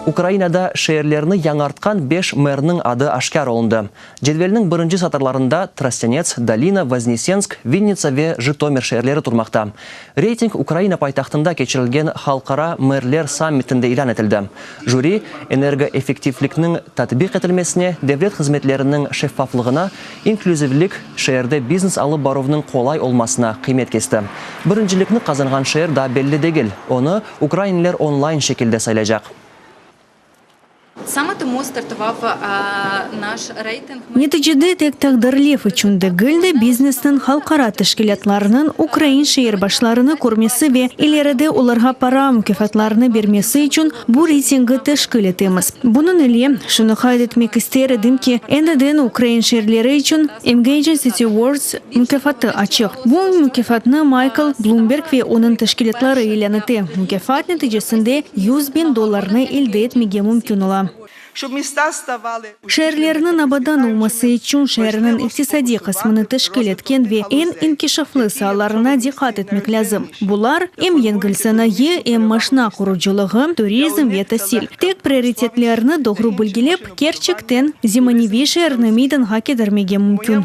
Ukrainada şeerlerni yañartqan beş merniñ adı aşkâr olundı. Cedvelniñ birinci satırlarında Trostyanets, Dolina, Voznesensk, Vinnitsa ve Jıtomir şeerleri turmaqta. Reyting Ukraina paytahtında keçirilgen Halqara merler sammitinde ilân etildi. Jüri, energoeffektivlikniñ tatbiq etilmesine, devlet hızmetleriniñ şeffaflığına, inklüzivlik, şeerde biznes alıp baruvnıñ qolay olmasına qıymet kesti. Birincilikni qazanğan şeer daa belli degil, onı ukrainliler online şekilde saylaycaq. Neticede tek taqdirlev içün degil de, biznesniñ halqara teşkilâtlarınıñ ukrain şeer başlarını körmesi ve ileride olarğa para mukâfatlarını bermesi içün bu reytingi teşkil etemiz. Bunıñ ile, şunı qayd etmek ister edim ki, endiden ukrain şeerleri içün Engaging City Awards mukâfatı açıq. Bu mukâfatnı Maykl Blumberg ve onıñ teşkilâtları ilân ete. Mukâfat neticesinde 100.000 dollarnı elde etmege mümkün ola. Şeerlerniñ abadan olması içün şeerniñ iqtisadiy qısmını teşkil etken ve eñ inkişaflı saalarına diqqat etmek lâzim. Bular, em yengil sanayı, em maşna qurucılığı, turizm ve tasil. Tek prioritetlerni doğru belgilep, kerçekten, zemaneviy şeerni meydanğa ketirmege mümkün.